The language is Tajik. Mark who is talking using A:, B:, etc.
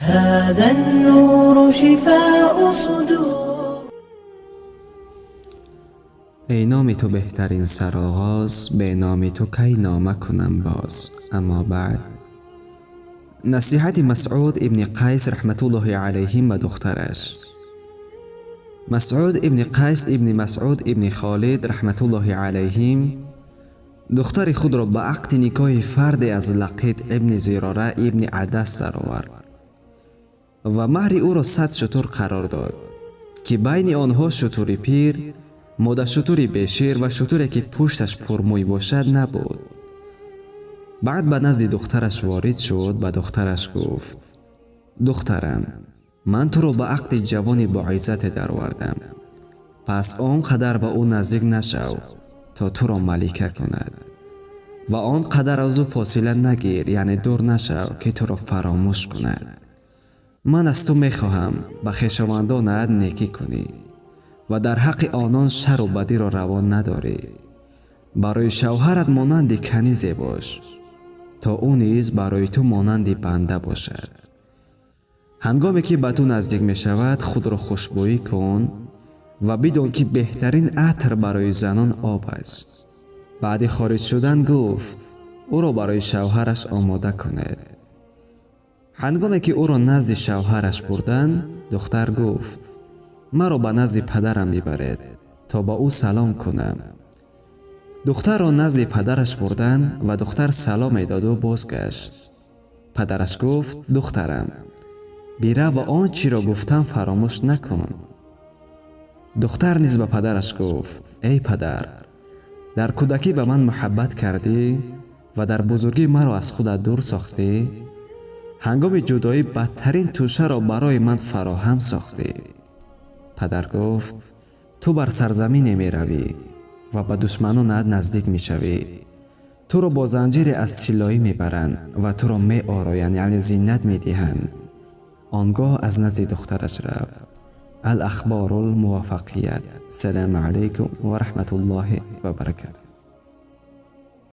A: هذا النور شفاء صدور.
B: Эй номи ту беҳтарин сароғоз, бе номи ту кай нома кунам боз? Аммо баъд, насиҳати Масъуд ибни Қайс раҳматуллоҳи алайҳим ба духтараш. Масъуд ибни Қайс ибни Масъуд ибни Холид раҳматуллоҳи алайҳим духтари худро ба ақди никоҳи фарде аз Лақит ибни Зирора ибни Адас даровард ва маҳри ӯро 100 шутур қарор дод, ки байни онҳо шутури пир, модашутури бешир ва шутуре ки пушташ пурмӯй бошад, набуд. Баъд ба назди духтараш ворид шуд, ба духтараш гуфт: «Духтарам, ман туро ба ақди ҷавони боиззате даровардам, пас он қадар ба ӯ наздик нашав, то туро малика кунад, ва он қадар аз ӯ фосила нагир, яъне дур нашав, ки туро фаромӯш кунад. Ман аз ту мехоҳам, ба хешовандонат некӣ кунӣ ва дар ҳаққи онон шару бадиро равон надорӣ. Барои шавҳарат монанди канизе бош, то ӯ низ барои ту монанди банда бошад. Ҳангоме ки ба ту наздик мешавад, худро хушбӯӣ кун ва бидон, ки беҳтарин атр барои занон об аст». Баъди хориҷ шудан гуфт: «Ӯро барои шавҳараш омода кунед». Ҳангоме ки ӯро назди шавҳараш бурданд, духтар гуфт: «Маро ба назди падарам бибаред, то ба ӯ салом кунам». Духтарро назди падараш бурданд ва духтар саломе доду бозгашт. Падараш гуфт: «Духтарам, бирав ва он чиро гуфтам фаромӯш накун». Духтар низ ба падараш гуфт: «Эй падар, дар кӯдакӣ ба ман муҳаббат кардӣ ва дар бузургӣ маро аз худат дур сохтӣ. Ҳангоми ҷудоӣ бадтарин тӯшаро барои ман фароҳам сохтӣ». Падар гуфт: «Ту бар сарзамине меравӣ ва ба душманонат наздик мешавӣ. Туро бо занҷире аз тиллоӣ мебаранд ва туро меороянд, яъне зинат медиҳанд». Он гоҳ аз назди духтараш рафт. Ал-Ахборул Муваффақият. Ассалому алайкум ва раҳматуллоҳи ва баракатуҳ.